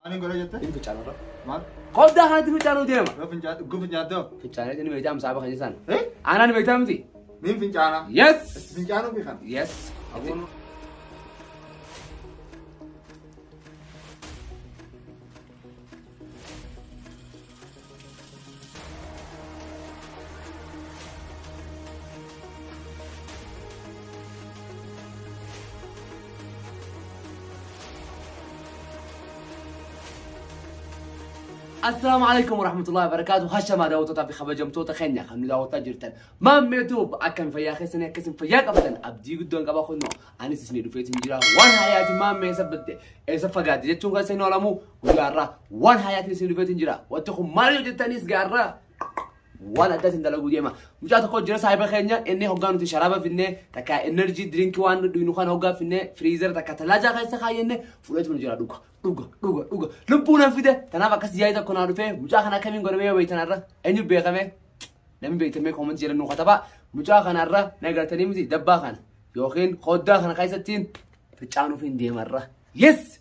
Maaliin godha jette? Inni fincaanarra. Maal? Qoddaa kanatti fincaanuu deema. Yoo fincaan dhugu fincaattoo? Fincaanee inni beektaa amsaaba kan isaan. Eh? Aanaan beektaa miti? Niin fincaana. Yes! Fincaanuu fi kana. Yes. Aboon Assalaamu alaikum warahmatullahi wabarakatuh. Hashamaa daawwattootaa fi kabajamtoota keenya kan nu daawwattaa jirtan. Maammee Tuub akkam fayyaa keessanii akkasin fayyaa qabatan abdii guddoon qaba kunnoo. Anis isinii dhufeetiin jira. Waan hayaati maammee eessa badde eessa fagaate jechuun kan isin oolamu guyyaarraa waan hayaatiin isinii dhufeetiin jira. Wanti kun maal yoo jettanis gaarraa waan addaatiin dalaguu deema. Mucaa tokko jira saahiba keenya inni hoggaa nuti sharaaba finnee takka energy drink waan dhugnu kan hoggaa finnee freezer takka talaajaa keessa kaayyenne fudhatuma jira dhuga dhuga dhuga dhuga lubbuu na fide tanaaf akkas yaa'ii tokko naa dhufee mucaa kana akkamiin godhamee yoo beektanarra eenyu beekame namni beektamee comment jedhan nu katabaa mucaa kanarra na gartanii miti dabbaa kana yookiin hoddaa kana keessattiin fincaanuuf hin deemarra. Yes!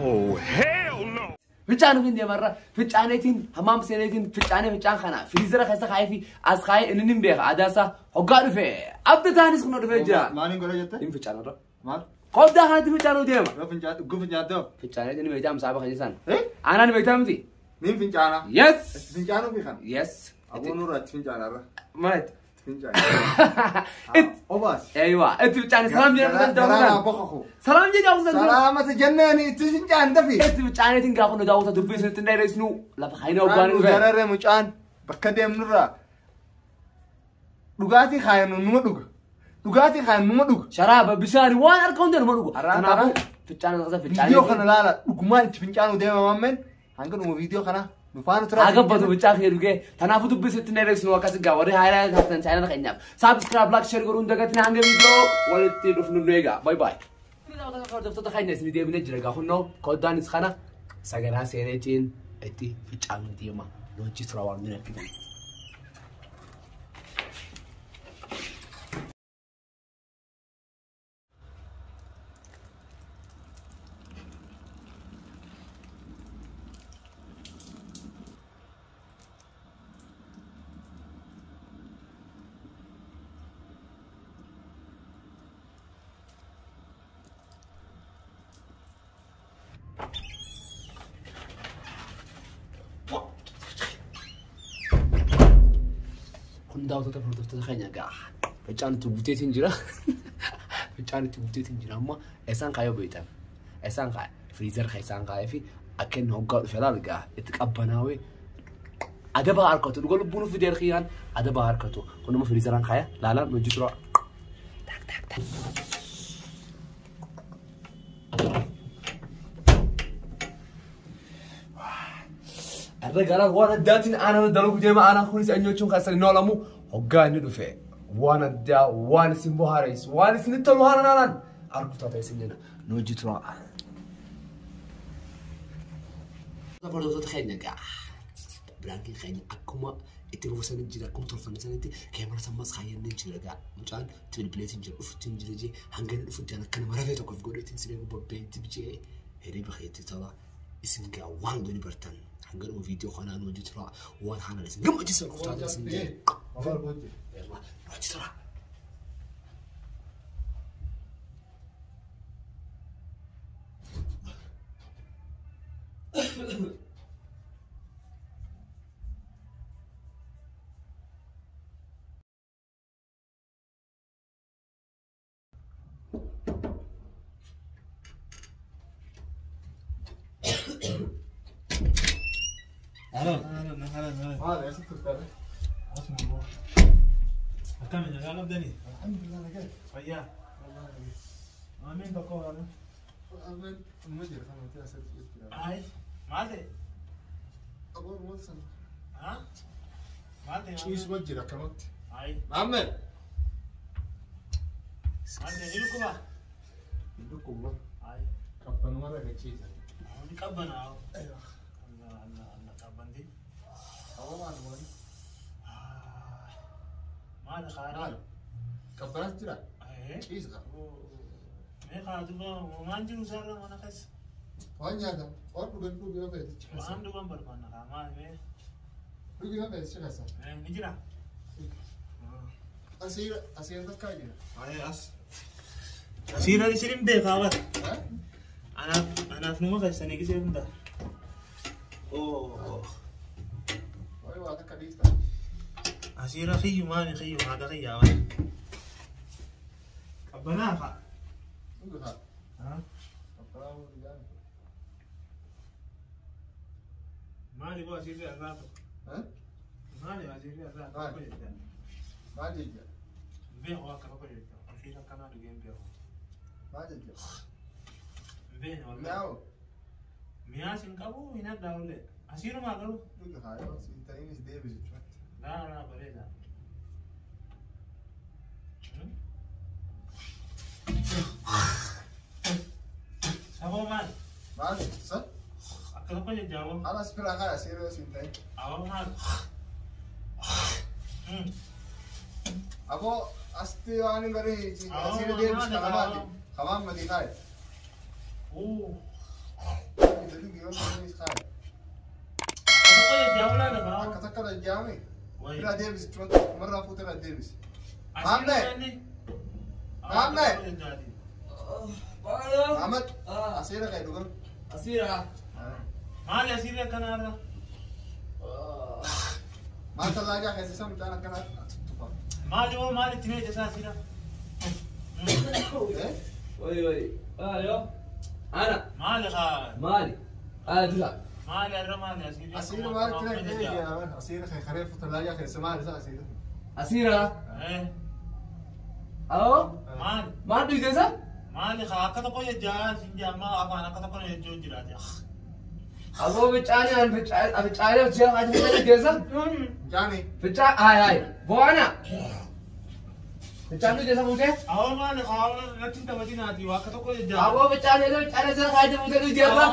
Oh, hell no! Fincaanuuf hin deemarra fincaaneetiin hamaam seeneetiin fincaanee fincaan kana firiizera keessa kaayee fi as kaayee inni hin beeka adaasaa hoggaa dhufe abda taanis kun dhufee jira. Maaliin godha jette? Inni fincaanarra. Maal? Qoddaa kanatti fincaanuu deema. Yoo fincaan dhugu fincaattoo? Fincaaneetiin beektaa amsaaba kan isaan. Eh? Aanaan beektaa miti? Niin fincaana. Yes! Fincaanuu fi kana. Yes. Aboon nurraa itti fincaanarra. Maal? Itti fincaana. Itti. Obaas. Eeywa itti fincaane salaam jedhee Garaa daawwatan. boqoqu. Salaam jedhee daawwatan. Salaamata jennaan itti fincaan dafi. Itti fincaaneetiin gaafa nu daawwata dubbii isinitti hin dheeresnu lafa kaayina hoggaan Nu dhufe. dararre mucaan bakka deemnurraa dhugaatii kaayannu numa dhuga. Dhugaatii kaayannu numa dhuga. Sharaaba bishaan waan harka hunda numa dhugu. Har'aan Kanaafuu tana fincaan keessa fincaanee. Viidiyoo kana laala dhugumaan itti fincaanuu deema maammeen hanga dhuma viidiyoo kana nu faana turaa. Haa gabbatu fincaan kee dhugee kanaafuu dubbii isinitti hin dheeresnu akkas gaa warri haaraa taatan chaanala keenyaaf subscribe like share godhuun dagatina hanga viidiyoo walitti dhufnu nu eega bye bye. Hordoftoota keenya isin deebinee jira gaa kunnoo koddaanis kana sagaraa seeneetiin itti fincaanuu deema loochii tura waan nuyi arginu. Kun daawwattoota hordoftoota keenya gaa fincaan itti guuteetiin jira. Fincaan itti guuteetiin jira amma isaan kaayoo beektan. Isaan kaaya firiizar kan isaan kaayee fi akka inni hoggaa dhufe laal gaa itti qabbanaawee adaba harkatu dhuga lubbuun fidee kiyyaan adaba harkatu kun immoo firiizaraan kaaya laalaan hojii tura. Tak tak tak. Irra galaan waan addaatiin aanaan dalaguu deema aanaan kunis eenyuuchuun kan isin oolamu hoggaa inni dhufe waan addaa waan isin bohaareessu waan isin tolu haalaan haalaan arguu taata isin jenna nu hojii tura. Hordoftoota keenya gaa biraankiin keenya akkuma itti fufsanii jira akkuma tolfanne sanitti keemara sammas kaayyannee jira gaa mucaan itti bilbileetiin jira dhufuutiin jira jee hanga inni dhufutti akka nama rafee tokkoof godheetiin siree bobbeetti bijee hirriba keetti tola isin gaa waan godhani bartan hanga dhuma viidiyoo kanaa nu hojii tura waan haalaan isin gammachiisan kuftaata isin jee nu hojii tura. Maal eessa turte? Akkami nagaa qabdanii? Alhamdulillah nagaa. Fayyaa. Maamiin tokko waan. Ameen numa jira kan nuti asirratti jira. Ay, maal ta'e? Aboon maal sana? Haa? Maal ta'e? Ciisuma jira akkanumatti. Ay, Maammeen. maal ta'e? Ni dhukkuba? Hin dhukkuba. Ay, Qabbanumarra kan ciisa. ni qabbanaa. Allah, Allah, Allah, qabbanti. Awwa maal maali? Maal kaadha? Maal? Qabbanaas jira? Ee? Ciisa. Mee kaadhuba maan jiru isaarra mana keessa? Waan nyaatan waan dhugan dhugi yoo feete achi keessa. Waan dhugan barbaanna kaa maali mee? Dhugi yoo feete achi keessa. Ni jira. Asiira asiira takkaa jira. Ayee as. Asiira isin hin beekaa bara. Anaaf anaaf numa keessanii gisee hunda. Oo. Wayi waa takka dhiifta. Asiira kiyyu maali kiyyu haadha kiyyaa bara. Qabbanaa kaa. Dhugi kaa. Qabbanaa moo dhugaa? Maali boo asiirri irraa tokko? Maali asiirri irraa tokko jecha? Maal jecha? Beeku akka tokko jecha. Asiirri akkanaa dhugee hin beeku. Maal jecha? Hin beekne wallahi. Mi'aawo? Mi'aas hin qabu hin hadhaa'ullee. Asiirumaa garuu. Dhugi kaa yoo siin ta'inis deebisi jechuudha. Laa laa bareeda. Saboo maali? Maal? Sa? Akka tokko jecha aboo. Alas bira kaa asiirri yoo siin ta'in. Aboo maali? Aboo asti waan hin bari asiirri deebisi kamaati. Kamaan madii kaaye. Isa dhugi yoo ta'inis kaaye. Akka tokko jecha aboo laala Akka takka jajjaame. Wayi. Bira deebisi jechuudha. Umarraa fuutee bira deebisi. Maammee! Maammee! Ahmad asiirra kaaye dhugan. Asiira. Maali asiirri akkanaarra? Maal tallaajaa keessa isa mucaan akkana tufa. Maali hoo maali itti meeqa isaa asiirra? Wayi wayi. Ayo. Ana. Maali kaa? Maali? Ana dura. Maali irra maali asiirri? Asiirri maal itti meeqa asiirra kaaye karee fuuta tallaajaa keessa maali isa asiirra? Asiira. Awoo. Maali? Maal dhugde isa? Maali kaa akka tokko jechaa siin jaammaa afaan akka tokko jechuu jiraate. Aboo fincaanii an fincaanii hojii afaan dhugde isa? Fincaanii. Fincaa hayi hayi. Bo'aana. Fincaan dhugde isa fuutee? Awoo maali kaa natti hin taphatinaati akka tokko jechaa. Aboo fincaanii fincaanii sana kaayite fuutee dhugde irra.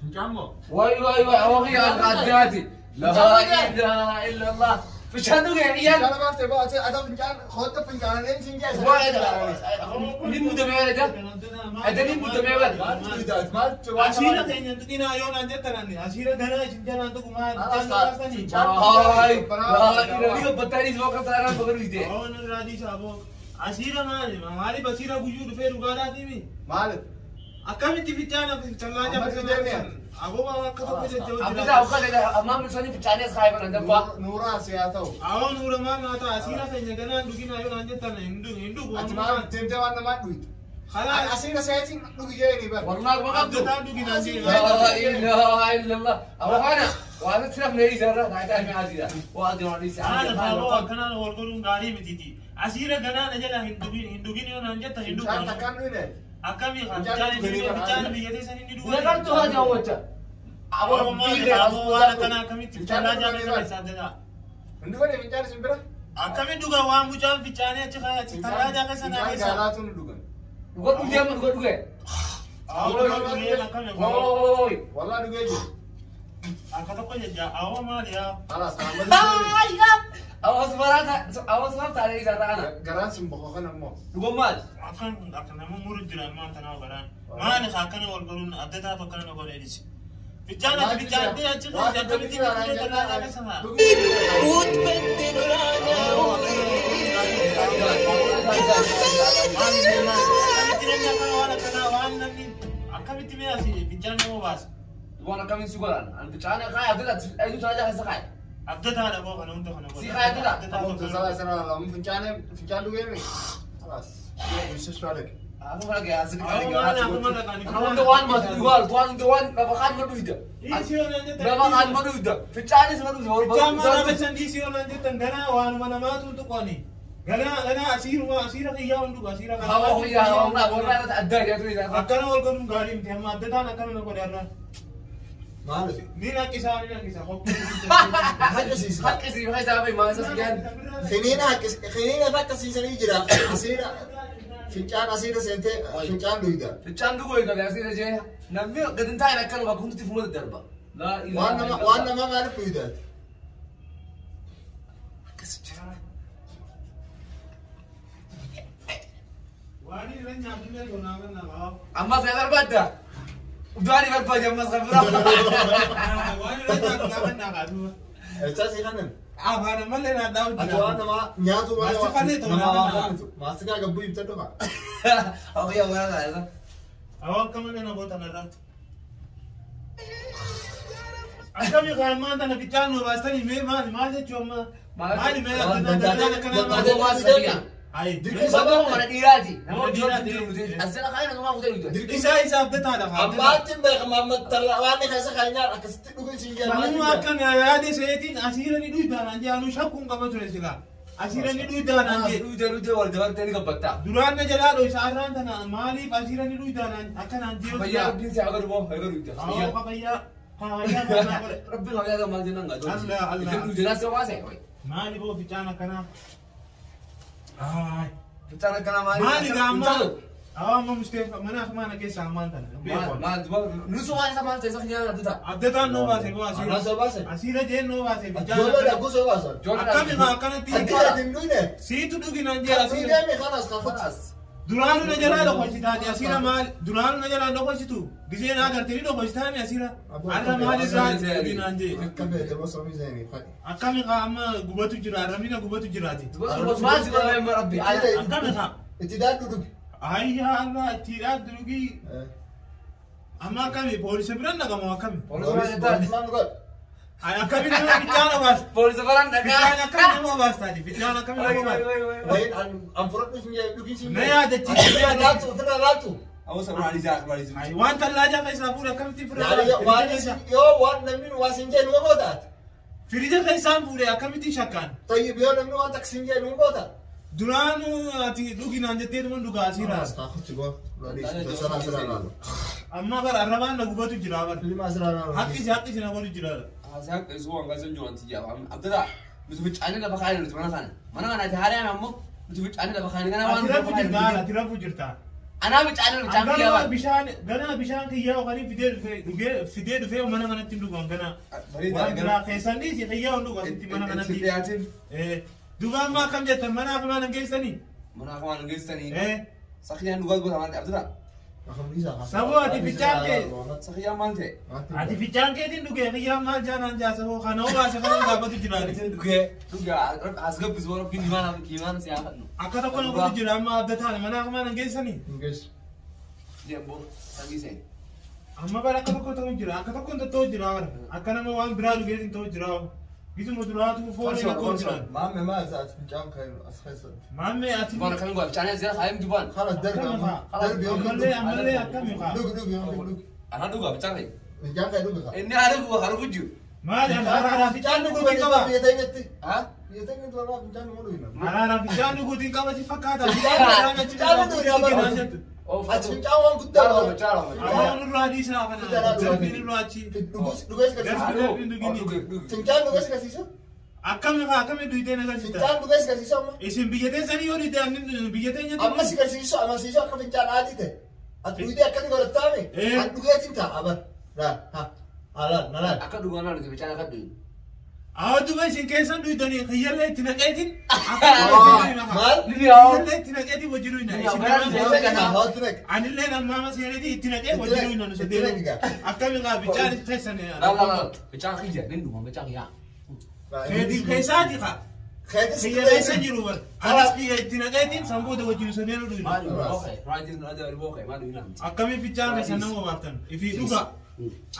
Fincaan moo? Wayi wayi wayi aboo kiyya addaati. Laa ilaaha illallah. Fincaan dhuge iyyaan. Fincaan baaftee boo ati ata fincaan hootta fincaanee siin jeessa. Ni muddamee bara Adda ni muddamee bara. Maaltu waan Asiira keenya tuqinaa yoo naan jettan ani asiira ganaa isin jalaan tuqu maal baastanii. Hayi. Laa ilaaha ni gabbattanii soo kan saaraan bakka dhugde. Awoo nurraa dhiisa aboo. Asiira maali? Maaliif asiira guyyuu dhufee dhugaadhaatiimi? Maaliif? Akkamitti fincaan tallaajaa Amma deemee? Aboo akka tokko jechuu Abdisaa uffata ammaa milsoonni fincaanii as kaayifan dabbaa. Nuuraa si haa ta'u. Awoo nuura maal naa ta'a asiira keenya ganaan dhuginaa yoo naan jettan hin dhugu. Ati maal deemtee waan namaa dhuytu? Kalaas Asiira seetiin dhugi jeeni bara. Wallahi ma qabdu. abdataan dhuginaa siin. Laa ilaaha illallah. Aboo kana waan itti nafne isarra taayitaa mi aziza. Waa ati waan isa. Haala faaboo akkanaan wal godhuun gaarii mitiiti. Asiira ganaan jala hin dhugin hin dhugin yoo naan jettan hin Fincaan dhugu. takkaan dhuyne. Akkamii kan fincaan biyya teessan inni dhugu. Nagartu haa jaawwacha. Aboo Aboo maali biilee aboo waan akkanaa akkamitti fincaan keessa keessaa adda Hin dhugani fincaan isin bira? Akkamiin dhuga waan mucaan fincaanii achi kan achi tallaa keessa naa Fincaan keessa. gaalaatu nu dhugan. Dhuga dhugee amma dhuga dhugee. Awoo dhugee akkami Hooy. Wallaa dhugee jiru. Akka tokko jecha awoo maali yaa. Alaas Ahmad. Awwaas maal taatee isarra ana. Garaan sin boqo kana immoo. Dhuga maal? Akkan akka nama muru jira ammaa tanaa garaan. Maali akkana wal godhuun adda taatu akkana na godhe dhisi. Fincaan ati fincaantee achi keessa akkamitti fincaanii tallaa keessa maa. Akkamitti namni akkana waan akkanaa waan namni akkamitti mee asii fincaan nama baasa. Waan akkamiin si godhan? An fincaanii kaaya adda eenyu tajaajila keessa kaaya. Adda taadha boo kana hunda kana godhe. Si kaaya dura. Adda taatu Aboo sana lama fincaanii fincaan dhugee mi? Alaas. Yusuf Saalek. Aku lagi asik Awoo maali akkuma dhaqanii. Ana hunda waan maatu dhugaal waan hunda waan lafa kaan ma dhuyda. Dhiisii yoo naan jettan. Lafa kaan ma dhuyda. Fincaanis ma dhuyda. Fincaan maal dhaabachan dhiisii yoo naan jettan ganaa waanuma namaatu hin tuqani. Ganaa ganaa asiiruma asiira kiyyaa hin dhugu asiira kana. Hawa kiyyaa hawa warra irratti adda jedhu isa. Akkana wal godhuun gaarii miti amma adda taan akkana na godhe har'a. Maali? Ni naqqisaa ni naqqisaa hokkii. Haqqisiisa. Haqqisi isaa bai maal isa sigaan. Finiina haqqisiisa. Haqqisiisanii jira. Asiira fincaan asiira seentee fincaan dhuyda. Fincaan dhuguu eegale asiira jee namni gadi hin taa'in akkana bakka hundatti fuula daddarba. Laa ilaaha Waan nama waan namaa maaliif dhuyda? Akkas jira. Waan irra nyaatullee tonaa kan naa. Ammas yaa barbaadda. Udaani barbaade ammas kan biraa. Waan irra nyaatu kan naa kaaduma. Echaa si kanan. Afaan ammallee naa daawwi Ati waan namaa nyaatu waan Maastikaa namaa waan tonaa. kennitu. Maastikaa gabbuu ibsa dhufa. Awwiyaa waan taa'e. Awwa akka malee na goota narraatti. Akkami kaan tana ficaan nu baastanii mee maali maal jechuun amma maali mee akka akkana maali. Ayi. Sababa mana dhiiraati. Nama hojii jiru nuti. As jala kaayina nama fuutee dhugde. Isaa isaa abdataadha. Ammaatti beekama amma waan keessa kan nyaatu akkasitti dhuguun siin jedha. Sanuu akka yaade seetiin asiira ni dhuydaanaan jee anuu shakkuun qaba ture silaa. Asiira ni dhuydaanaan jee. Dhugdee dhugdee wal dabartee ni gabbatta. Duraan na jalaa dhoysa arraan tana maaliif asiira ni dhuydaanaan akkanaan jee. Fayyaa abdiin si agaruu moo agaruu dhugde. Awwa fayyaa. Fayyaa maal godhe. Rabbiin fayyaa maal jennaan gaa. Allah Allah. Itti dhugdee naasii baasee. Maali boo ficaan akkanaa. Ficaan akkanaa maali? Maali gaa amma? Awwa amma musteef mana mana keessa ammaan tana. Maal nusu waan isa maal ta'e isa kiyyaan adda ta'a. Abdataan noo baase boo asiira. Anaa baase. Asiira jeen noo baase ficaan. Ijoollee dhagguu soo baasa. Akkami maa akkanatti. Addi ati hin dhuyne. Siitu dhuginaan jee asiira. Dhuydee kanas kafutti. Duraanuu na jalaa dhokochitaati asiira maal duraanuu na jalaa dhokochitu giseen agartee ni dhokochitaami asiira har'a maal irraa dhuginaan jee. Akka beekte boo samii seenii fa'i. Akkami kaa amma gubatu jira ramina gubatu jiraati. Maal si godhame rabbi. Akkami kaa. Itti daadhu dhugi. Ayyaa Allah itti daadhu dhugi. Amma akkami poolisa biraan dhaqamu akkami. Poolisii maal godhu? Akkami nama ficaan obaasta. Poolisa biraan dhaqaa. Ficaan akkami nama obaastaati ficaan akkami nama obaasta. Wayin an fudhadhu siin jee dhugi siin Na yaadachiisi na Ofirraa laaltu ofirraa laaltu. Awwa sabra alisaa akbar alisaa. Waan tallaajaa keessaa fuudhe akkamitti Waan yoo waan namni waa siin jee numa gootaati. Firija keessaan fuudhe akkamitti shakkaan. Tayyib yoo namni waan takka siin jee numa goota. Duraanuu ati dhuginaan jettee dhuma dhugaa asiira. Amma bara arrabaan na gubatu jira bara. Haqqisi haqqisi na godhu jira. Haasaan qeessuu waan gaazan jiru anti jaa. Abdataa nuti fincaanii lafa kaayee nuti mana kana. Mana kana ati haadha ammoo nuti fincaanii lafa kaayee kana waan. Ati rafu jirta ati rafu jirta. Anaa fincaanii fincaanii kiyyaa bara. Bishaan ganaa bishaan kiyyaa yookaan fidee dhufee dhugee fidee dhufee mana kanatti dhugan ganaa. Waan biraa keessan dhiisi kiyyaa hin dhugu asitti mana kanatti. Duuba amma akkam jettan mana fi mana geessanii? Mana fi mana geessanii. Sakhiyaan dhugaa goota maal ta'e abdataa? Saboo ati ficaan kee. Sakhiyaan maal ta'e? Ati ficaan keetiin dhugee kiyyaan maal jaanaan jaa saboo kana obaase kana gaafatu jira. Dhugee dhugee as gabbisu rabbiin imaana imaana si haa Akka tokko na godhu jira amma abdataan mana fi mana geessanii? Geessu. Deemboo samii seen. Amma bara akka tokko ta'u jira akka tokko ta'u jira bara akka nama waan biraa dhugeetiin ta'u jira. Gisuma duraatu foonii rakkoo jira. Maamme maal isa ati fincaan kan as keessatti. Maamme ati. Dubaan akkamiin godha fincaanii as jala kaayee dubaan. Kanas darbi amma. Darbi yoo Ammallee ammallee akkami kaa. Dhugi dhugi yoo dhugi. Anaa dhugaa fincaan kee. Fincaan kee dhugi kaa. Inni haala dhugaa kan dhugu jiru. Maali araara fincaan dhuguutiin qaba. Biyya teenyatti. Haa? Biyya teenyatti walaa fincaan numa dhugina. Araara fincaan dhuguutiin qaba si fakkaata. Fincaan dhugina bara. Ati fincaan waan guddaa qaba. Amma nurraa dhiisaa kana. Darbiin nurraa achi. Dhugees garsiisa. Fincaan dhugees garsiisa. Akkami kaa akkami duwidee na garsiisa. Fincaan dhugees garsiisa amma. Isin biyya teessanii yoo duwidee anni biyya teenyatti. Amma si garsiisu amansiisu akka fincaan adii ta'e. Ati dhuydee akkami godhattaame? Ati dhugeetiin ta'a bar. Laal ha. Alaal nalaal. Akka dhugaan laal fincaan akka dhuyu. Awwa duuba isin keessan duwidanii kiyyallee itti naqeetiin. Maal? Kiyyallee itti naqeetiin wajji duwina. Anillee nammaama seeneetii itti naqee wajji duwina nu sadeen. Akkami kaa fincaan keessan. Laal laal fincaan kiyya ni dhugaan fincaan kiyyaa. Keetiin keessaati kaa. Kiyya keessa jiru bar. Anas kiyya itti naqeetiin sanboota wajjin sadeen duwina. Akkami fincaan keessan nama baaftan. Ifii dhugaa.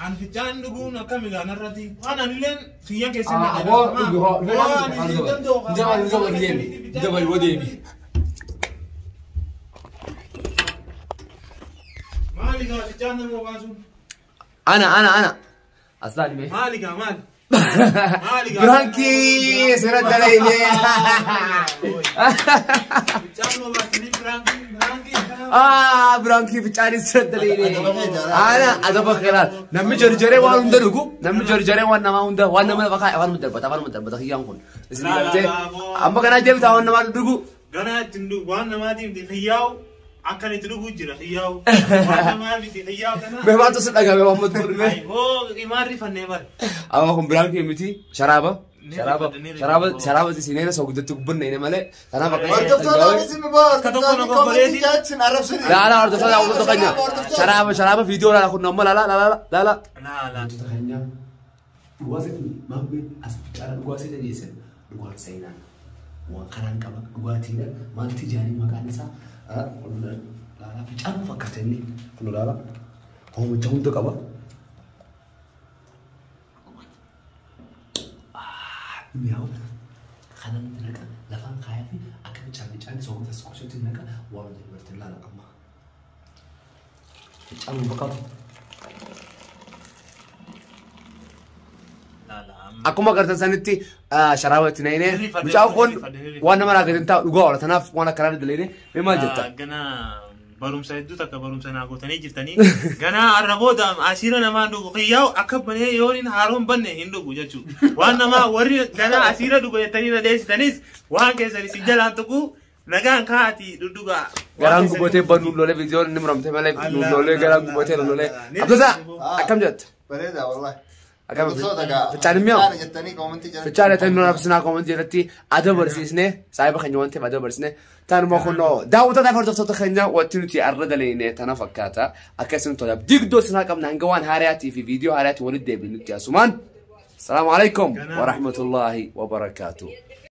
An fincaan dhuguun akkami gaa narratti. Waan anilleen kiyya keessa na Deemi. Maali gaa fincaan nama baasuun? Ana ana ana. Aslaan mee. Maali gaa maali? Maali gaa? Birankii sirra dalagne. Fincaan nama baasanii birankii birankii. Birankii fincaanii sirra dalagne. Ana adaba khilaal. Namni jarjaree waan hunda dhugu namni jarjaree waan namaa hunda waan nama lafa kaa'e afaan darbata afaan darbata kiyyaan kun. Isin galtee amma kanaa deemtaa waan namaa dhugu. Ganaa ittiin dhugu waan namaatiin kiyyaa'u akkan itti dhugu jira kiyyaa'u. Waan namaa miti kiyyaa'u kana. Mee maaltu si dhagahame waan matu dhume? Hoo imaarri fannee bare. Amma kun birankii miti sharaaba. Sharaaba sharaaba sharaaba isineena soogidatti gubbanne malee kanaaf akka Hordoftoota isin baa hordoftoonni koomentii jaachuun arrabsanii. Laa laa hordoftoota hordoftoota keenya sharaaba sharaaba viidiyoo laala kun amma laala laala laala. Laa laa. Hordoftoota keenya dhugaatii maammee as ficaara dhugaatii dhageessan dhugaan seenaan waan kanaan qaba dhugaatiidha maalti jaanii maqaan isaa laalaa ficaan fakkaata inni kun laala hoomicha hunda qaba. Mi'aawu kanan naqa lafaan kaayaa fi akka ficaan ficaan soogota qosuutti naqa waan hojii bartee laala amma. Ficaan fakkaatu. Akkuma agartan sanitti sharaaba itti naqinee mucaan kun waan nama raagatiin taa'u dhugaa oola. Tanaaf waan akkanaa dalagne mee maal jetta? Ganaa barumsa hedduu takka barumsa naa gootanii jirtanii. Ganaa har'a booda asiira namaa dhugu qiyyaa'u akka banee yoo inni haaroon banne hin dhugu jechuudha. Waan namaa warri ganaa asiira dhugu jettanii na dheessitanis waan keessan isin jalaan tuqu nagaan kaa'atii dhudhugaa. Garaan gubatee bannuun lolee viidiyoon inni muramte malee nuun lolee garaan gubatee nuun lolee. Abdata akkam jetta? Bareeda wallahi. Akkam Hordoftoota gaa. ficaan hin mi'aawu? Ficaana jettanii koomentii jalatti. Ficaan jettanii nuun arrabsinaa koomentii jalatti adaba barsiisnee saayiba keenya waan ta'eef adaba barsiisnee taanuma kunoo daawwattoota fi hordoftoota keenya wanti nuti arra daleene tana fakkaata akka isin tola digdoo sinaa qabna hanga waan haaraatii fi viidiyoo haaraatii walitti deebinutti asumaan. Salaamu alaikum wa rahmatullahi wa barakaatuh.